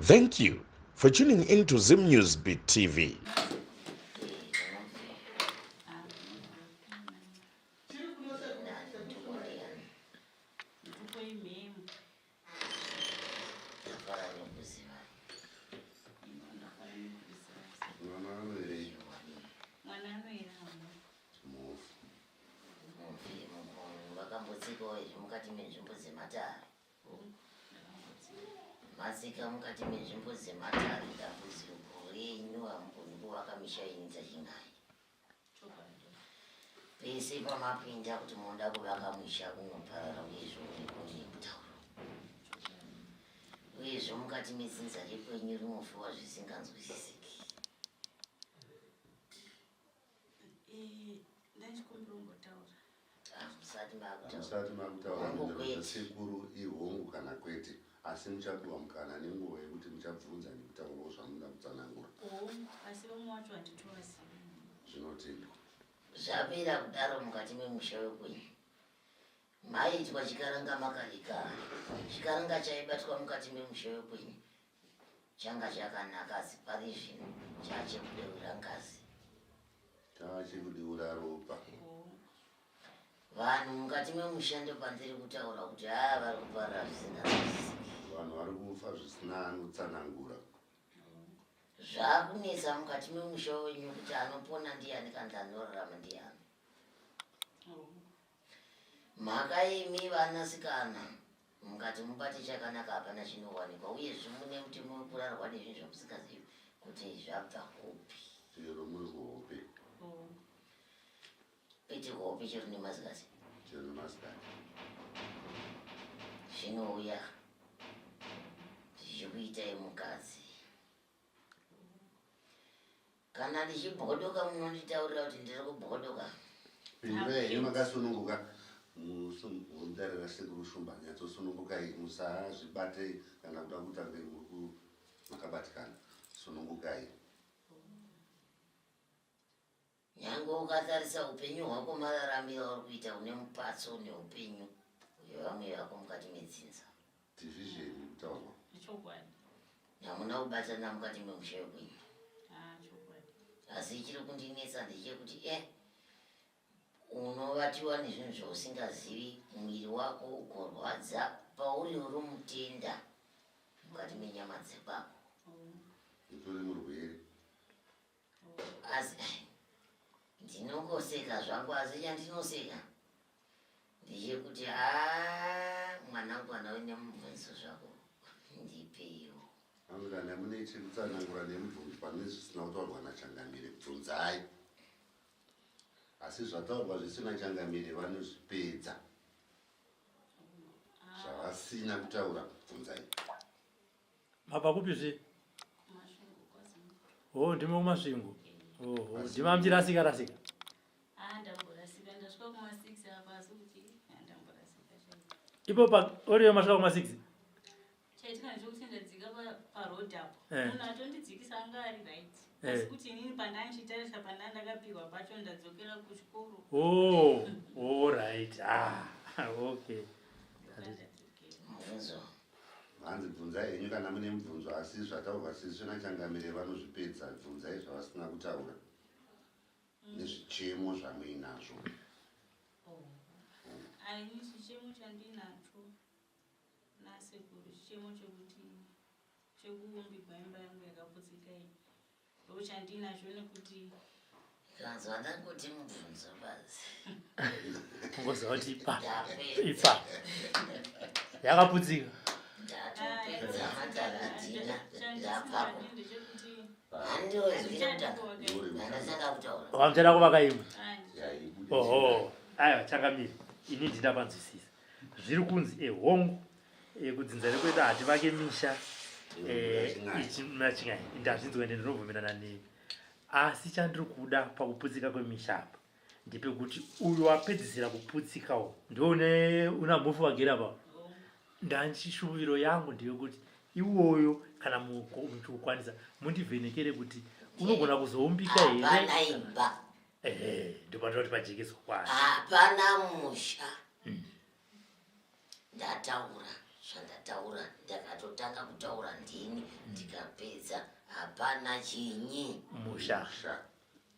Thank you for tuning in to Zim News Beat TV. Mukati menzvimbo dzematare matsika mukati menzvimbo dzematare dambudziko renyu hamugoni kuvaka misha yenyu dzachingai pese pamapinda kuti munoda kuvaka musha unoparara uyezve uriko nekutaura uyezve mukati medzinza rekwenyu rinofiwa zvisinganzwisisiki. Musati makutaura mhinduro dzasekuru ihongu kana kwete, asi muchapiwa mukana nenguva yekuti muchabvunza nekutaurawo zvamunoda kutsanangura. Zvinotendwa. Zvapera kudaro mukati memusha wekwenyu maiitwa chikaranga makare kare. Chikaranga chaibatwa mukati memusha wekwenyu changa chakanaka, asi pari zvino chachekudeura ngazi, chachekudeura ropa. Vanhu mukati memusha ndopandiri kutaura kuti haa vari kuparara zvisinganzwisisiki. Vanhu vari kufa zvisina anotsanangura. Zvakunetsa mukati memusha wenyu kuti anopona ndiyani kana anorarama ndiyani. Mhaka imi vanasikana mukati mubate chakanaka hapana chinowanikwa, uyezve mune mutemo wekurarwa nezvinhu zvamusingazivi kuti zvabva kupi. Chero muri kuhope. Kwete kuhope, chero nemasikati. Chero nemasikati. Zvinouya zvichikuitai mukadzi. Kana ndichibhodoka munonditaurira kuti ndiri kubhodoka. Pindurai henyu makasununguka mudare rasekuru Shumba, nyatsosunungukai, musazvibate kana kuda kuita kunge muri makabatikana, sunungukai. Nyange ukatarisa upenyu hwako mararamiro auri kuita une mupatso neupenyu hwevamwe vako mukati medzinza. Division iri kutaurwa. Ichokwadi. Hamuna kubatana mukati memusha wekwenyu. Ah, chokwadi. Asi chiri kundinetsa ndechekuti unovatiwa nezvinhu zvausingazivi, muviri wako ugorwadza pauri uri mutenda mukati menyama dzekwako. Utori murwere. Asi ndinongoseka zvangu, asi chandinoseka ndechekuti haa mwanangu, kana uine mubvunzo zvako ndipeiwo. Hanzi kana mune chekutsanangura nemubvunzo pane zvisina kutaurwa nachangamire, bvunzai. Asi zvataurwa zvisina changamire vanozvipedza. Zvavasina kutaura bvunzai. Mabva kupi zve? Oh, ndimi kuMasvingo. Oh, ndimi amuchirasika rasika. Ah, ndamborasika, ndasvika kuma 6 apa, asi kuti ndamborasika chaiko. Ipo pa oriyo masvika kuma 6. Chaitika ndechekuti ndadzika paroad apo. Munhu atondidzikisa anga ari right. Asi kuti inini pandandichitarisa pandandakapiwa pacho ndadzokera kuchikoro. Oh, all right. Ah, okay. Mubvunzo. Hanzi bvunzai henyu kana mune mubvunzo, asi zvataurwa sisi nachangamire vanozvipedza, bvunzai zvavasina kutaura nezvichemo zvamuinazvo. Aini chichemo chandinacho nasekuru chichemo chekuti chekuumbigwa imba yangu yakaputsika iyi ndo chandinacho nekuti Kanzwa ndangoti mubvunzo basi. Kungoziva kuti ipa. Ndapedza. Ipa. Yakaputsika. Ndatopedza mataradhina ndapako. ndechekuti Handiwezwire kutanga. Ndandatanga kutaura. Wamuchada kuvaka imwe. Yaibude Oho. Aiwa changamire. Ini ndida panzwisisa. Zviri kunzi ehongu kudzinza rekwedu hativake misha machingai. Ndazvinzwa ende ndinobvumirana nemi. Asi chandiri kuda pakuputsika kwemisha apa ndepekuti uyo wapedzisira kuputsikawo ndiwo une una mhofu vagere apa. Ndashuviro yangu ndeyekuti iwoyo kana muchiukwanisa mundivhenekere kuti unogona kuzoumbika here. Hapana imba. Ehe, ndopanoda kuti pajekeswe kwayo. Hapana musha. Ndataura. Zvandataura ndakatotanga kutaura ndini ndikapedza, hapana chinyi. Musha. Musha.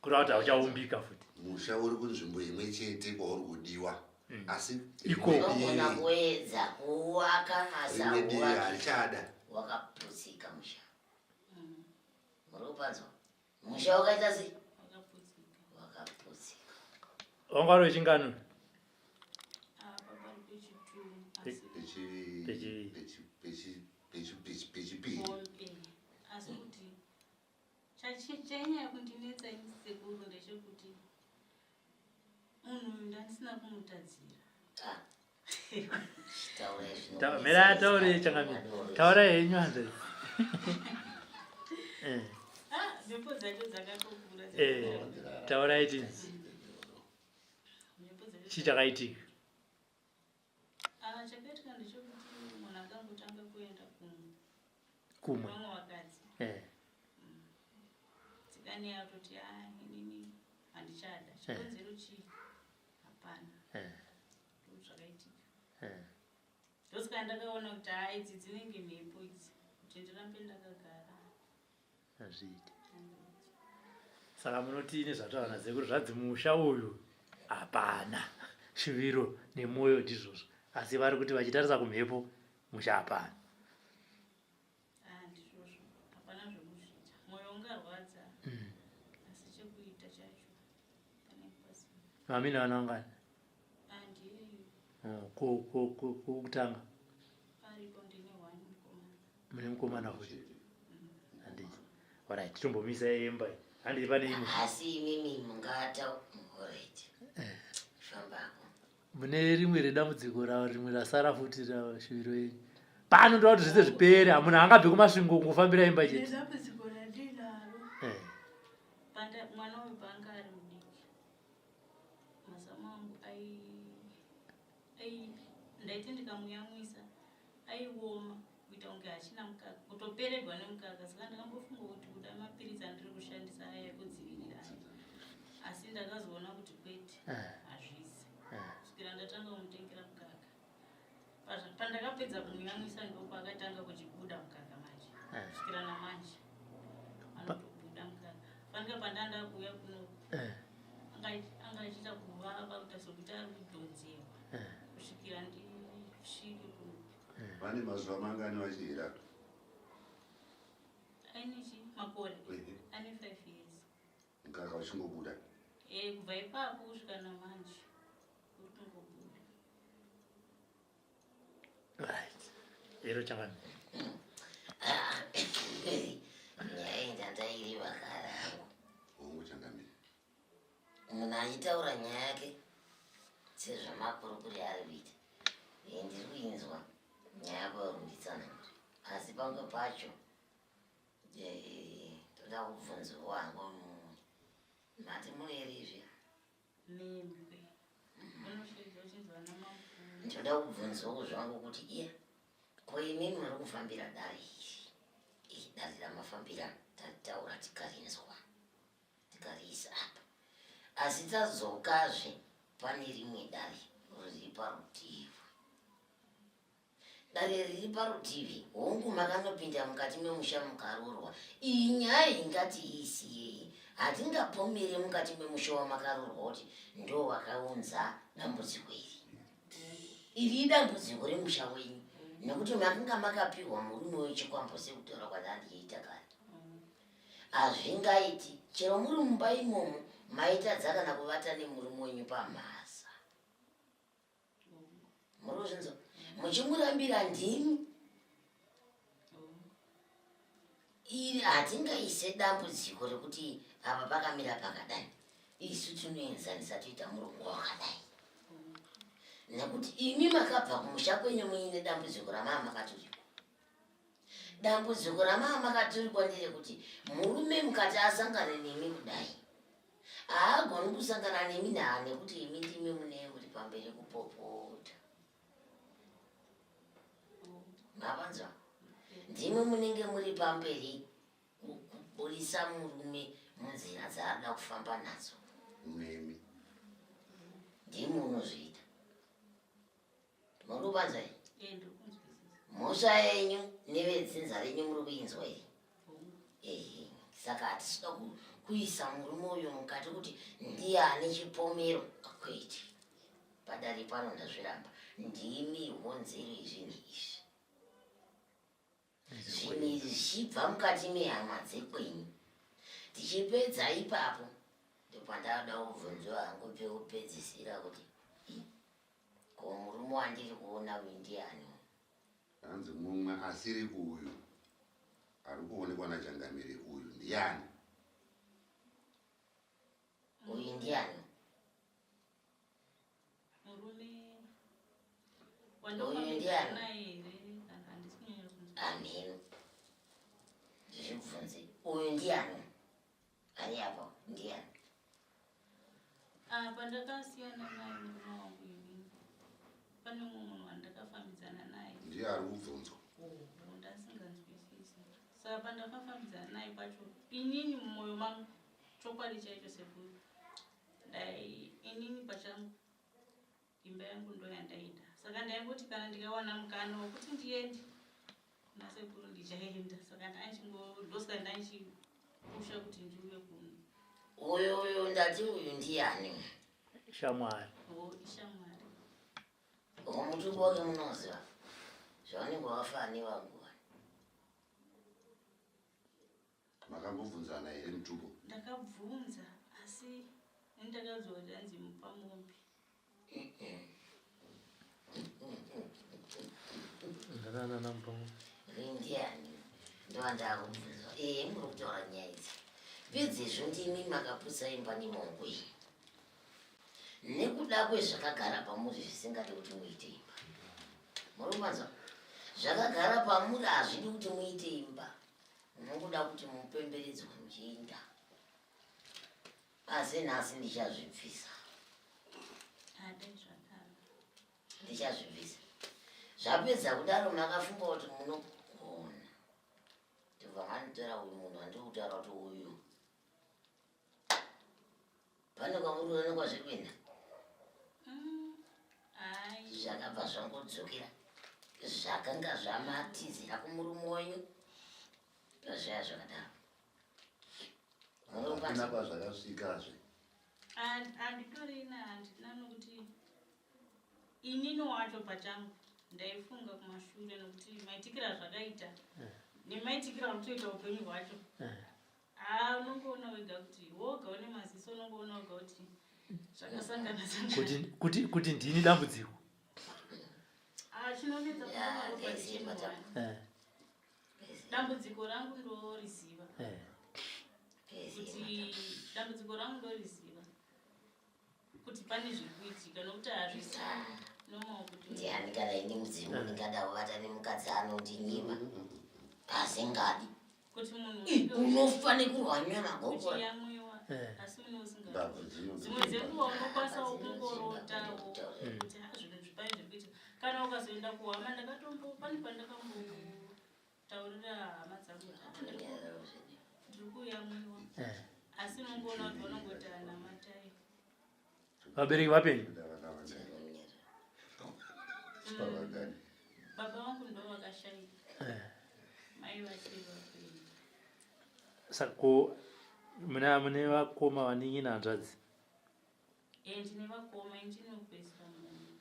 Kureva kuti hauchaumbika futi. Musha uri kunzvimbo imwe chete kwauri kudiwa. Asi Iko. rimwe Unogona divi- kuedza kuwaka asi rimwe divi hauwaki. harichada. Wakaputsika musha. Muri kupanzwa? Musha wakaita sei? Wakaputsika. Wakaputsika. Wanga uri wechingani? Apa pari pechitu asi Pechi- Pechipiri. Asi kuti chainyanya kundinetsa ini sekuru ndechekuti munhu uyu ndandisina kumutadzira. Ah. Chitaurai zvino. Mira ataure changamire. Taurai henyu hanzvadzi. Ah, mhepo dzacho dzakatokura. Taurai tinzi. Mhepo dzacho. Chii chakaitika? Ah, chakaitika ndechekuti munhu akangotanga kuenda kumwe. Kumwe. Vamwe vakadzi. Tsikani atoti ah, inini handichada. Chikonzero chii? Hapana. Ndozvakaitika. Ndosaka ndakaona kuti haa idzi dzinenge mhepo idzi. Kuti ndirambe ndakagara. Hazviiti. Saka munoti nezvataura nasekuru zvanzi musha uyu hapana shuviro nemwoyo ndizvozvo, asi vari kuti vachitarisa kumhepo musha hapana. Ah, ndizvozvo. Hapana zvekuzviita. Mwoyo ungarwadza. Asi chekuita chacho panenge pasina. Mamina vana vangani? Ah, ndiyeyu. Oh, kutanga. Aripo ndine one mukomana. Mune mukomana futi. Handiti. Alright, tombomisa imba. Handiti pane imwe. Asi imimi mungata alright. Fambako. Mune rimwe redambudziko ravo rimwe rasara futi rashuviro yenyu. Pano ndoda kuti zvese zvipere, hamuna angabve kuMasvingo kungofambira imba chete. Nedambudziko randinaro. Panda mwana uyu paanga ari mudiki. Mazamu angu ai ndaiti ndikamuyamwisa aioma kuita kunge hachina mukaka, kutoperegwa nemukaka. Saka ndakambofunga kuti kuda mapiritsi andiri kushandisa aya ekudzivirira aya. Asi ndakazoona kuti kwete, hazvisi. Kusvikira ndatanga kumutengera mukaka. Pandakapedza kumuyamwisa ndopaakatanga kuchibuda mukaka manje. Kusvikira namanje. Anotobuda mukaka. Fanika pandanda kuuya kuno. Anga achiita kuvava kuita sokuti ari kudhonzewa. Kusvikira ndisvike kuno. Vane mazuva mangani vachihera? Aine chi makore? Ane 5 years. Mukaka uchingobuda? Kubva ipapo kusvika namanje uri kungobuda. Right. Ero changamire. Ah, nyaya iyi ndandaireva kare hangu. Hongu changamire. Munhu achitaura nyaya yake sezvamakurukuri ari kuita. Ndiri kuinzwa nyaya yako yarunditsanangura. Asi pamwe pacho toda kubvunzwa hangu mati munoere izvi? Membwe. Unoshevedza uchinzi vana mamukuru. Ndoda kubvunzwawo zvangu kuti iya ko imimi muri kufambira dare iri? Iri dare ramafambira tataura tikarinzwa tikariisa apa. Asi tadzokazve pane rimwe dare riri parutivi. Dare riri parutivi, hongu makanopinda mukati memusha mukaroorwa. Iyi nyaya ingatiisiyei. Hatingapomere mukati memusha wamakaroorwa kuti ndo wakaunza dambudziko iri. Iri idambudziko remusha wenyu. Nekuti makanga makapiwa murume wechikwambo sekutaura kwandandichiita kare. Hazvingaiti chero muri mumba imomo maitadza kana kuvata nemurume wenyu pamhasa. Muri kuzvinzwa? Muchimurambira ndimi. Iri hatingaise dambudziko rekuti apa pakamira pakadai. Isu tinoenzanisa toita murongwa wakadai. Nekuti imi makabva kumusha kwenyu muine dambudziko ramaa makaturikwa. Dambudziko ramaa makaturikwa nderekuti murume mukati asangane nemi kudai. Haagoni kusangana nemi naa nekuti imi ndimi mune muri pamberi kupopota. Mavanzwa? Ndimi munenge muri pamberi kuburisa murume munzira dzaada kufamba nadzo. Nemi. Ndimi unozviita. Muri kupanzwa here? Ndiri kunzwisisa. Mhosva yenyu nevedzinza renyu muri kuinzwa iyi. Ehe, saka hatisida kuisa murume uyu mukati kuti ndiye ane chipomero. Kwete, padare pano ndazviramba. Ndimi honzero yezvinhu izvi. Zvinhu izvi zvichibva mukati mehama dzekwenyu. Tichipedza ipapo ndopandada kubvunzwa hangu pekupedzisira kuti ko murume wandiri kuona uyu ndiani? Hanzi mumwe asiri uyu ari kuonekwa nachangamire uyu ndiani? Uyu ndiani? Murume Uyu ndiani? wandofambidzana here kana handisi kunyanya kunzwa. Amheno. Ndizvibvunze. Uyu ndiani? Ari apa ndiani? Ah, pandakasiyana naye murume wangu inini pane mumwe munhu wandakafambidzana naye. Ndiye ari kubvunzwa. Oho, ndasinganzwisisi. Saka pandakafambidzana naye pacho inini mumwoyo mangu chokwadi chaicho sekuru ndai inini pachangu imba yangu ndo yandaida. Saka ndaingoti kana ndikawana mukana wekuti ndiende kuna sekuru ndichaenda. Saka ndosaka ndaichipusha kuti ndiuye kuno. Uyu uyu ndati uyu ndiani? Shamwari. O, ishamwari. Mutupo wake munoziva zvavanenge vakafanana nevangu. Makambobvunzana here mutupo? Ndakabvunza asi ndakaudzwa kuti hanzi mupamombe. Ndanana mupamombe. Uyu ndiani? Ndovandakubvunzwa. Ee, muri kutaura nyaya idzi. Pedzezvo ndimi makaputsa imba nemongo iyi. Nekuda kwezvakagara pamuri zvisingadi kuti muite imba. Muri kumanzwa? Zvakagara pamuri hazvidi kuti muite imba. Munoda kuti mupemberedzwe muchiinda. Asi nhasi ndichazvibvisa. Adai zvakaro. Ndichazvibvisa. Zvapedza kudaro makafunga kuti munogona. Ndobva manditora uyu munhu wandiri kutaura kuti uyu. Pane kwamuri kuona kwazviri kuenda? Hai. Zvakabva zvangodzokera. Zvakanga zvamatizira kumurume wenyu. Zvaya zvakadaro. Hakuna kwazvakasvikazve. Handitorina, handina nokuti inini wacho pachangu ndaifunga kumashure nokuti maitikiro azvakaita nemaitikiro anotoita upenyu hwacho. Unongoona wega kuti woga une maziso, unongoona wega kuti zvakasangana sangana. Kuti ndini dambudziko. Chinonetsa Ya, kuona ropa ngaiziye richinwa. matako. Dambudziko rangu ndoriziva. Kuti dambudziko rangu ndoriziva. Kuti pane zviri kuitika nokuti hazvisi normal kuti Ndiani kana ini mudzimu ndingada kuvata nemukadzi anondinyima asingadi. Kuti munhu Ih, unofanirwa nyama gokora. uchiyamwiwa asi une usingadi. Mbabvu dzinobva. Dzimwe dzenguva unokwanisawo kungorotawo kuti zvinhu zvipai zviri kuitika. Kana ukazoenda kuhama, ndakatombo pane pandakambotaurira hama dzangu kuti, ndiri kuyamwiwa. Asi unongoona kuti vanongoti anamatai. Vabereki vapenyu? Pavagani. Baba vangu ndo vakashaika. Mai vachiri vapenyu. Saka ko mune vakoma, vanin'ina, hanzvadzi? Ndine vakoma, indinopedzisira munhu.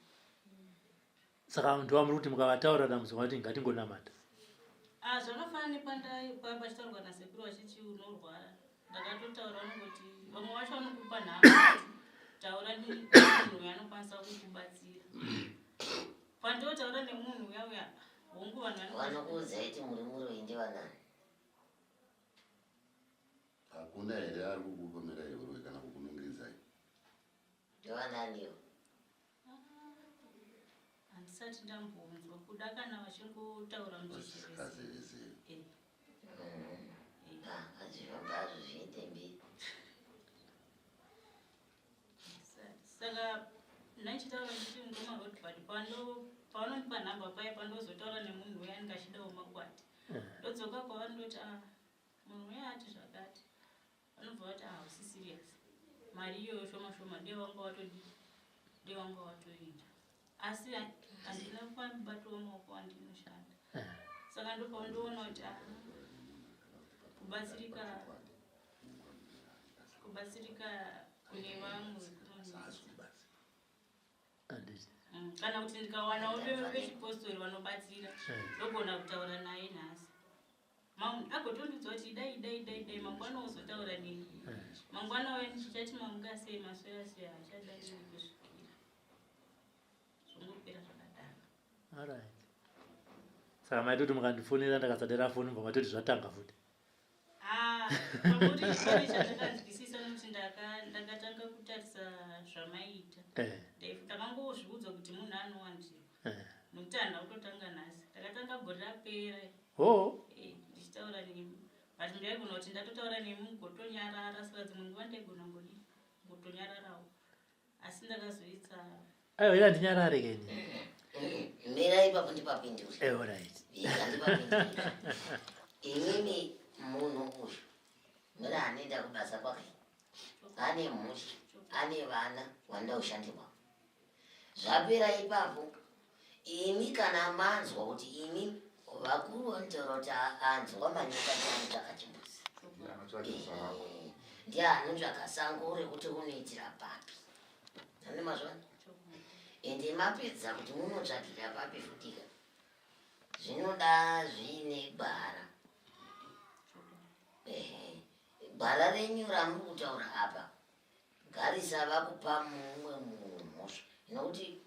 Saka ndovamuri kuti mukavataura dambudziko vati ngatingonamata. Ah, zvakafanana nepandai pachitaurwa nasekuru vachiti unorwara. Ndakatotaura, vanongoti vamwe vacho vanokupa nhamba kuti taura nemunhu uyo anokwanisa kukubatsira. Pandotaura nemunhu uya uya, hongu vanhu Vanokuudzai kuti muri muroyi ndivanani? Hakuna here ari kukupomerai uroyi kana kukunongedzai? Ndivananiwo? Handisati ndambonzwa kuda kana vachingotaura muchizevezeve. Vasingazevezeve. Azvifamba hazvo zviende mberi. Saka ndaichitaura ndichiti mukoma Rodbard, pavanondipa nhamba paya pandozotaura nemunhu uya anenge achidawo makwati, ndodzoka kwavari ndoti, a munhu uya ati zvakati. Vanobva vati, hausi serious, mari iyoyo shoma shoma dei wanga watodii, dei wanga watoenda. Asi handina mubato wemaoko wandinoshanda. Saka ndopaundoona kuti ah, kubatsirika kubatsirika kune vamwe Kana kuti ndikawanawo vechipostori vanobatsira, ndogona kutaura naye nhasi, agotondiudza kuti dai dai dai dai, mangwana ozotaura neni, mangwana uya ndichichati mamuka sei, maswera sei, hachadai kusvikira zvongopera zvakadaro. Alright, saka maitoti mukandifonera ndakasadera foni, mubva matoti zvatanga futi? Ah, pakuti pane chandakanzwisisa, nokuti ndakatanga kutarisa zvamaiita. Ndakangozviudza kuti munhu anowandirwa, nokuti handina kutotanga nhasi, ndakatanga gore rapera. Ndichitaura nemi, but ndaigona kuti ndatotaura nemi mugotonyarara, saka dzimwe nguva ndaigona ngodi ngotonyararawo, asi ndakazoitsa. Aiwa, ila ndinyarare keni. Mira ipapo ndipapindure. Alright. Ndipapindure. Inini munhu uyu mira anoenda kubasa kwake, ane mhuri, ane vana, wanoda kushandirwa. Zvapera ipapo, imi kana manzwa kuti imi vakuru vanotaura kuti anzwa manyoka ndianotsvaka chimbuzi, ndiye anotsvaka sango rekuti unoitira papi. Ane mazvana, ende mapedza kuti munotsvakira papi futika, zvinoda zviine gwara. Ehe, gwara renyu ramuri kutaura apa garisava kupa mumwe munhu mhosva, nokuti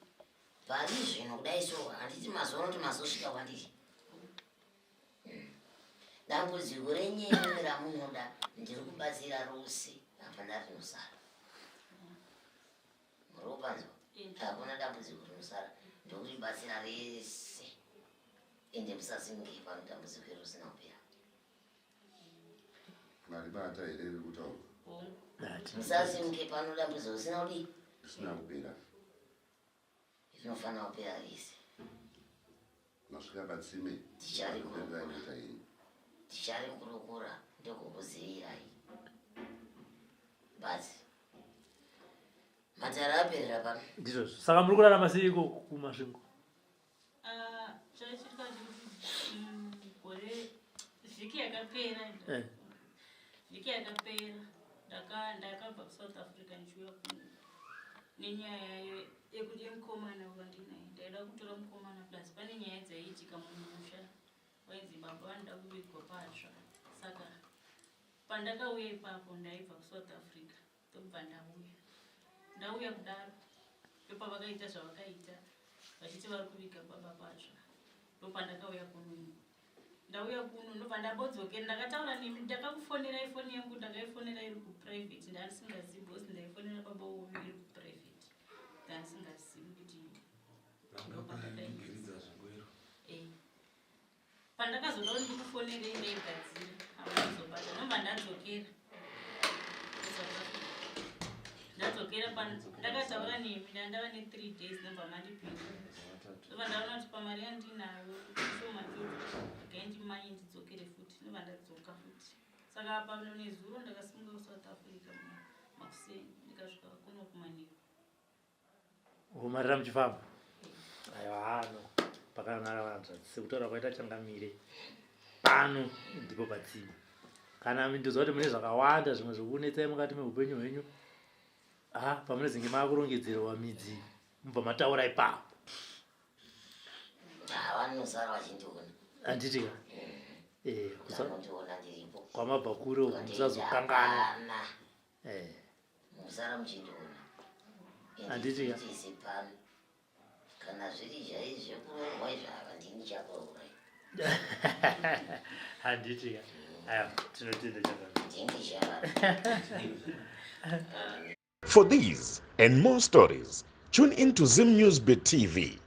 pari zvino kudai so handiti mazuva anoti mazosvika kwandiri. Dambudziko renyu ramunoda ndiri kubatsira rose, hapana rinosara. Muri kupanzwa? Hakuna dambudziko rinosara, ndokuribatsira rese, ende musasimuke pano dambudziko iro risina kupera. Maribata here riri kutaurwa? Musasimuke pano dambudziko risina kudii? Risina kupera. Rinofanira kupera rese. Masvika patsime. Ticharikurukura. Ita yenyu. Ticharikurukura, ndokukuzivirai, but matara aperera pano. Ndizvozvo. Saka muri kurarama seiko kuMasvingo? Ah, chaichitika chekuti gore, vhiki yakapera, vhiki yakapera ndakabva kuSouth Africa ndichiuya kuno nenyaya yekuti yemukomana wandinaye. Ndaida kutora mukomana, plus pane nyaya dzaiitika mumusha, wainzi baba vanoda kuvigwa patsva. Saka pandakauya ipapo ndaibva kuSouth Africa, ndobva ndauya. Ndauya kudaro, ndopavakaita zvavakaita, vachiti vari kuviga baba patsva. Ndopandakauya kuno. Ndauya kuno, ndobva ndabodzokera. Ndakataura nemi, ndakakufonerai, foni yangu ndakaifonera iri kuprivate, ndandisingazivi because ndaifonera baba uyu iri kuprivate, ndandisingazivi kuti ndopandakaingiridza. Pandakazoda kuti ndikufonerei, ndaigadzira, hamuna ndobva ndadzokera kuSouth Africa. Ndadzokera, ndakataura nemi, ndandava ne3 days, ndobva mandipinda, ndobva ndaona kuti pamari yandinayo shoma chocho, regai ndimanye ndidzokere futi. Ndobva ndadzoka futi. Saka apa nezuro ndakasimuka kuSouth Africa makuseni, ndikasvika kuno kumanheru. Umarira muchifamba. Aiwa, hano pakanaka vanzva, sekutaura kwaita changamire, pano ndipo patsime. Kana ndoziva kuti mune zvakawanda zvimwe zvokunetsai mukati meupenyu hwenyu, ha, pamunezenge maakurongedzerwa midzi, mubva mataura ipapo. Vanosara vachindiona. Handiti ka? Vanondiona ndiripo. Kwamabva kure uku, musazokanganwa. Hapana. Musara muchindiona. Handiti ka? Tese pano, kana zviri zvai zvekuroorwa izvo, ava ndini chakuroora. Handiti ka? Aiwa, tinotenda chakanaka. Ndini chava. For these and more stories, tune in to Zim News Bit TV.